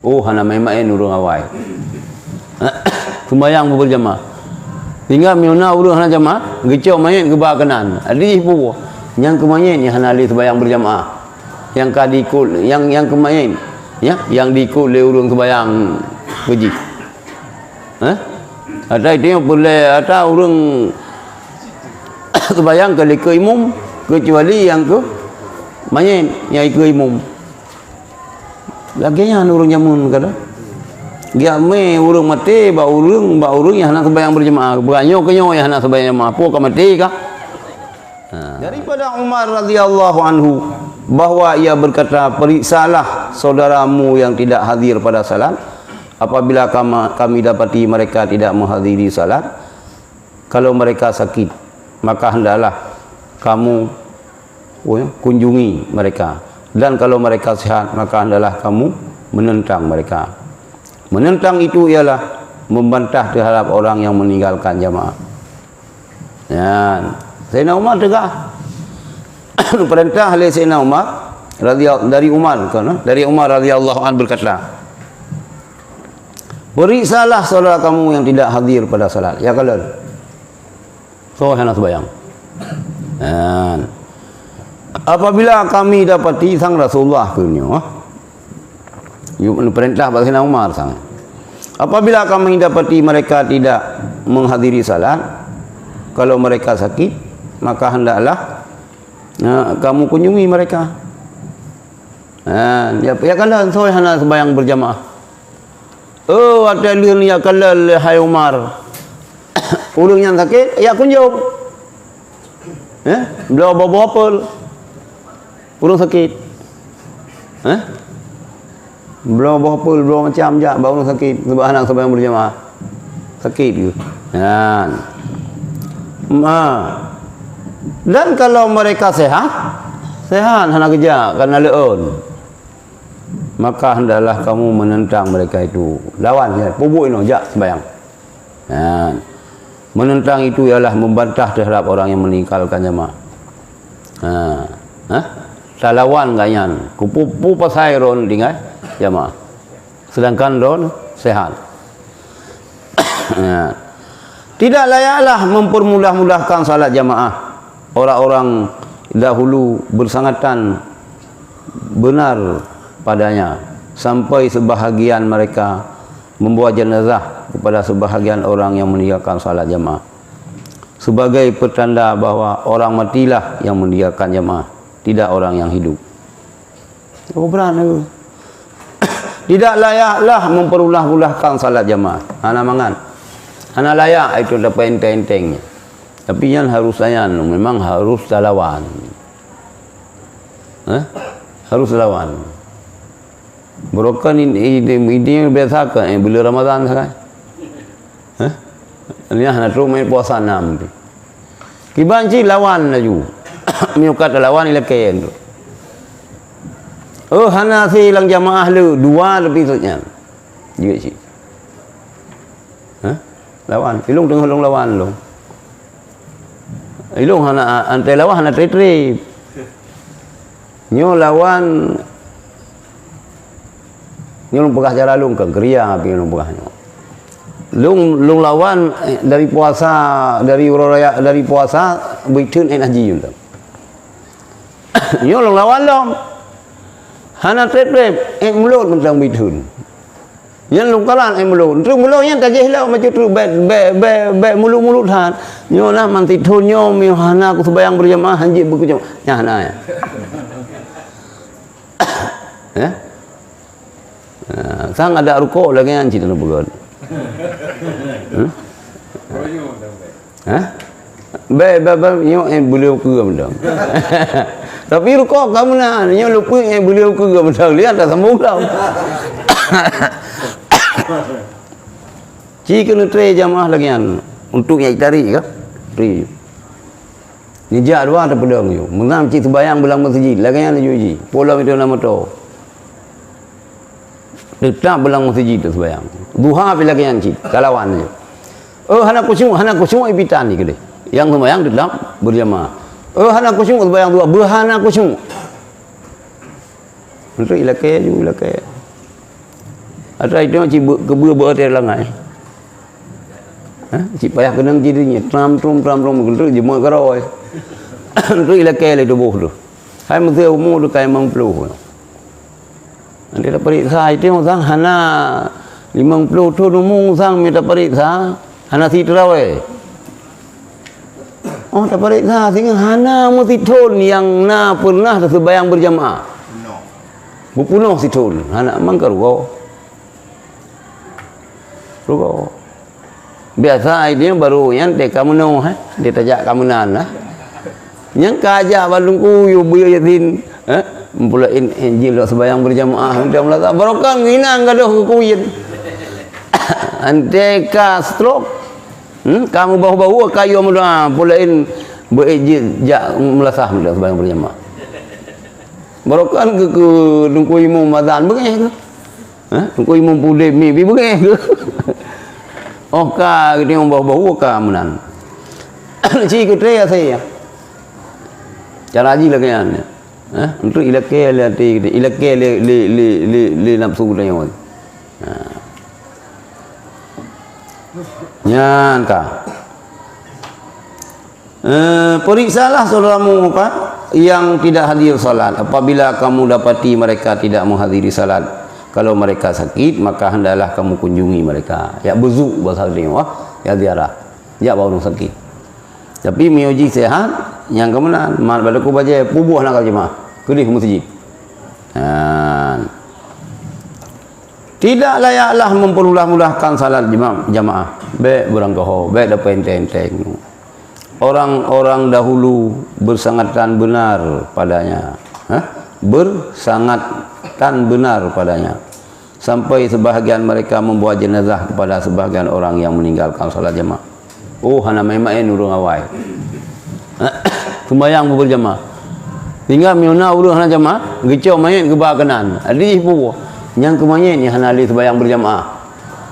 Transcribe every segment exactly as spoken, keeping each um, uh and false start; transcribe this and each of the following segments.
Oh, hana maén-maén ureuëng awai. Sumbayang beureujamaah. Sehingga meunyoe na ureuëng hana jamaah, geucok manyét geuba keunan. Adi jih peue? Nyang keu manyét nyang hana lé sumbayang beureujamaah. Nyang ka diikot, nyang, nyang keu manyét, ya, nyang diikot lé ureuëng sumbayang beujih. Eh? Ata itu nyang peureulée ata ureuëng sumbayang keu lé keu imum, keucuali nyang keu manyét nyang ikeu imum. Lagée nyan ureuëng jameun ka lheueh. Geujak mé ureuëng maté bak ureuëng, bak ureuëng nyang hana sumbayang beurjamaah. Bukan nyoe keu nyoe nyang hana sumbayang jamaah. Peue ka maté kah? Ha. Daripada Umar radhiyallahu anhu, bahwa ia berkata, "Periksalah saudaramu yang tidak hadir pada salat. Apabila kama-, kami dapati mereka tidak menghadiri salat, kalau mereka sakit, maka hendaklah kamu, oh ya, kunjungi mereka. Dan kalau mereka sehat, maka hendaklah kamu menentang mereka." Menentang itu ialah membantah terhadap orang yang meninggalkan jamaah. Ya, Sayyidina Umar tegas. Perintah oleh Sayyidina Umar, radhiyal-, dari Umar, kan, dari Umar radhiyallahu anhu berkata, "Periksalah saudara kamu yang tidak hadir pada salat." Ya kalian. Soe hana sembahyang. Kan. Apabila kami dapati sang Rasulullah keu nyoe, perintah bak Sayyidina Umar sang. Apabila kami dapati mereka tidak menghadiri salat, kalau mereka sakit, maka hendaklah, eh, kamu kunjungi mereka. Ha, ya, ya kan dah, soe hana sembahyang berjamaah. Oh, watée lheueh nyan kalon lé hai Umar. Ureuëng nyang sakét, ya kunjong. Eh? Bloe boh-boh apel. Ureuëng sakét. Eh? Bloe boh apel, bloe macam jak bak ureuëng sakét. Sebab hana sembahyang berjamaah. Sakét ke? Nyan. Ma. Dan kalau mereka sehat, sehat hana geujak, karena leuôn. Maka hendaklah kamu menentang mereka itu. Lawan, ya, peubuet inoe, jak sembahyang. Ha. Menentang itu ialah membantah terhadap orang yang meninggalkan jamaah. Ha. Ha? Talawan gobnyan. Keupeue-peue pasai droeneuh tinggai jamaah. Sedangkan droeneuh sehat. Ya. Tidak layaklah mempermudah-mudahkan salat jamaah. Orang-orang dahulu bersangatan benar padanya, sampai sebahagian mereka membawa jenazah kepada sebahagian orang yang meninggalkan salat jamaah, sebagai pertanda bahwa orang matilah yang meninggalkan jamaah, tidak orang yang hidup. Oh, berat tu. Tidak layaklah mempermudah-mudahkan salat jamaah. Hana mangat. Hana layak itu dapat enteng-enteng. Tapi nyan harus sayan, memang harus talawan. Eh? Harus talawan. Barokon ini, ini, ini biasa ke, eh, bulan Ramadan sagai. Hah? Nyan hana trok meuet puasa nam tu. Kiban cit lawan laju. Meunyoe ka talawan ilakée tu. Oh, hana si lam jamaah le, dua leubeh sot nyan. Jeuet cit. Hah? Lawan. Ilong teungoh lôn lawan lôn. Ilong hana, antai lawan hana treb-treb. Nyoe lawan, nyoe lôn peugah cara lôn, kon keuria pih lôn peugah nyoe. Lôn, lôn lawan, eh, dari puasa, dari uroe raya, dari puasa, beuitheun ék haji mantong. Nyoe lôn lawan lom. Hana treb-treb, ék mulod mantong beuitheun. Nyan lôn kalan, eh, mulod. Treuk mulod nyan tajih lom, macam treuk bèk, bèk, bèk, bèk mulod-mulod that. Nyoe na man sithon nyoe, meunyoe hana kuseumayang beurjamaah, hanjeuet beukeujeuet. Nyan hana, ya. Eh? Ah, sang ada rukok lagèe nyan cit na beugöt. Hmm? Hah? Bèk, bèk, bèk, nyoe, eh, beuleue keue mantong. Tapi rukok ka meunan, nyoe lupeue, eh, beuleue keue mantong. Lihat dah sambung dah. Ci keuneuk tré jamaah lagèe nyan. Untuk nyang tarék ka? Tré. Nijak dua teupeudong yue. Meunan cit seumayang beulang meuseujid. Lagèe nyan laju ji. Pulang itu nama to. Teutap beulang meuseujid teuseumayang. Duha pih lagèe nyan cit, talawan laju. Oh, hana khusyuk, hana khusyuk, ipitan di keudeh. Nyang seumayang teutap beurjamaah. Oh, hana khusyuk, seumayang duha, beuhana khusyuk. Untuk ilakèe laju, ilakèe. Atra itu cit beu-, keubeu beu até langai. Ha? Cit payah keunong cit nyan. Tram, trum, tram, trum, keuneuk jeumeuk keudroe. Keuneuk ilakée lé tuboh tu. Hai meuseu umu tu ka limong ploh. Nanti tapareksa, itu sang hana limong ploh thon umu sang meu tapareksa, hana sit teurawée. Oh, tapareksa, singoh hana meusit thon nyang na peureunah taseumbahyang beurjamaah. Beupunoh sit thon, hana mangka rugoe. Rugoe. Biasa idéh baru nyan teuka meunoh, eh. Dia tajak ka meunan, eh. Nyang ka jak bak Teungku Yue Beuye Yasin, eh. Meupeulaén, eh, jih lôn seumbahyang beurjamaah, untông meulasa. Barokon nginan gadoh keu kuyen. Antée ka stroke, hmm, ka meubahu-bahu, ka yue meudoa, peulaén beuet jih jak meulasah untông seumbahyang beurjamaah. Barokon keu, keu Teungku Imum azan, beungéh keu? Hah? Teungku Imum Pudeb mi, bi beungéh keu? Oh ka, geutanyoe boh-boh ka meunan. Ci keutré asai. Cara jih lagée nyan. Hah? Untuk ilakée lé até, ilakée lé, lé, lé, lé, lé nafsu geutanyoe. Ha. Nyan ka. Eh, periksalah saudaramu, apa, yang tidak hadir salat. Apabila kamu dapati mereka tidak menghadiri salat, kalau mereka sakit, maka hendaklah kamu kunjungi mereka. Ya beuzuk bahasa dia, wah, ya ziarah. Ya bak ureuëng sakit. Tapi meunyoe jih sehat, nyang keumeunang, mat bak lakoe bajée, puboh na ka jeumaah, keudeh meuseujid. Nah. Tidak layaklah mempermudah-mudahkan salat jema-, jamaah. Bék beurangkaho, bék dapeuet enteng-enteng. Orang-orang dahulu bersangatan benar padanya. Hah? Bersangatan benar padanya. Sampai sebahagian mereka membawa jenazah kepada sebahagian orang yang meninggalkan salat jamaah. Oh, hana maén-maén ureuëng awai. Seumayang beubeurjamaah. Sehingga meunyoe na ureuëng hana jamaah, geucok manyét geuba keunan. Adi jih puwoe. Nyang keu manyét nyang hana lé seumayang beurjamaah.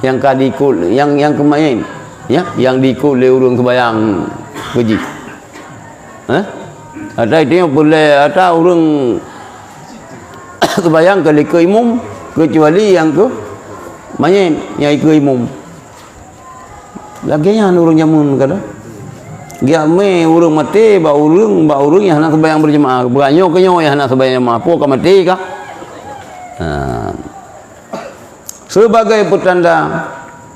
Nyang ka diikot, nyang, nyang keu manyét, ya, nyang diikot lé ureuëng seumayang keu jih. Hah? Ata itu nyang peureulée ata ureuëng seumayang keu lé keu imum, keucuali nyang keu manyét, nyang ikeu imum. Lagée nyan ureuëng jameun ka da. Geujak mé ureuëng maté bak ureuëng, bak ureuëng nyang hana seumayang beurjamaah. Bak nyoe keu nyoe nyang hana seumayang jamaah, po ka maté ka? Ha. Sebagai pertanda,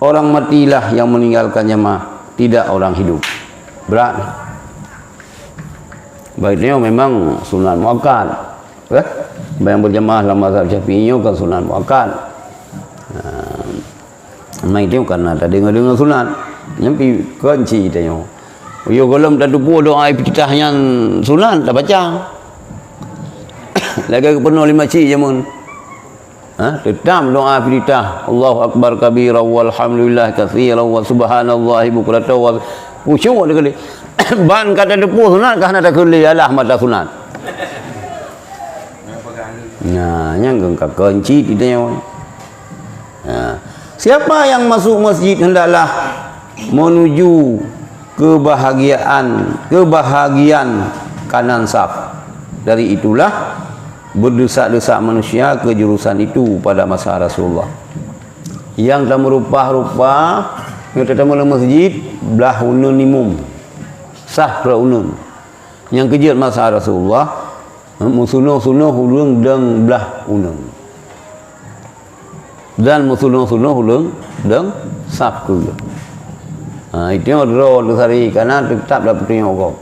orang matilah yang meninggalkan jamaah, tidak orang hidup. Brat. Baik nyoe memang sunat muakkad. Eh? Seumayang beurjamaah lam mazhab Syafi'i nyoe kan sunat muakkad. Ha. Mai teuh karena tadeungoe-deungoe sunat. Nyang pi kunci tanyoe. Yo gohlom tateupeue doa iftitah nyan sunat tabaca. Lagée geupeureunoe lé makcik jameun. Ha, teutap doa iftitah. Allahu akbar kabira walhamdulillah katsira wa subhanallahi bukratan wa khusyuk deukali. Ban ka tateupeue sunat ka hana takheun lé alah mata sunat. Nah, nyang ka kunci di tanyoe. Nah, siapa yang masuk masjid hendaklah menuju kebahagiaan, kebahagian kanan saf. Dari itulah berdesak-desak manusia ke jurusan itu pada masa Rasulullah. Nyang tameurumpah-rumpah, nyang tatamong lam masjid, blah uneun imum. Saf blah uneun. Nyang keujeuet masa Rasulullah, meusunoh-sunoh ureuëng dong blah uneun. Dan meusunoh-sunoh ureuëng dong saf keu. Ha, itu droe teusari kana teutap lam peutunyok gob.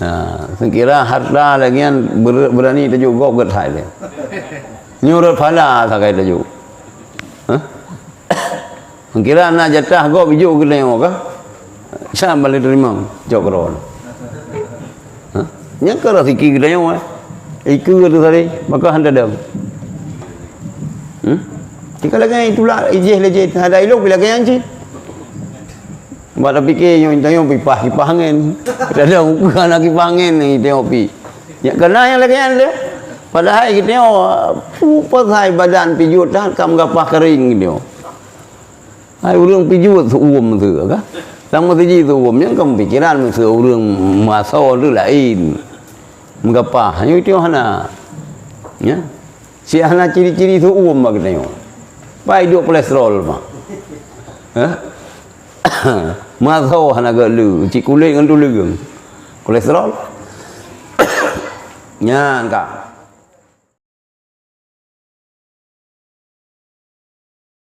Ha, seukira harta lagée nyan ber-, beurani tajok gob gét hai lé. Nyoe rot phala sagai tajok. Hah? Kira na jatah gob ijok geutanyoe kah? Sa balik teurimong, jok keudroe. Ha? Nyan ka raseuki geutanyoe, eh. Ikeue tu tadi, maka hana dong. Hmm? Tika lagée itulak, ijih lé jih, hana ilok, pi lagée nyan cit. Bak tapike nyoe, tanyoe pipah kipah angén. Kadang ukeue hana kipah angén, tanyoe pi. Ya, kena nyang lagée nyan tu. Padahai geutanyoe, pu-, pasai badan pijuet that ka meugapah kering geutanyoe. Hai ureuëng pijuet seuuem tu ka. Lam meuseujid seuuem nyan kan pikiran meuseu ureuëng maso tu laén. Meugapah nyoe itu hana. Ya. Siat hana ciri-ciri su'um bak geutanyoe. Pai duek kolesterol mah. Hah? Meuasoe hana geuh le, cit kulét ngon tuleueng. Kolesterol. Nyan ka.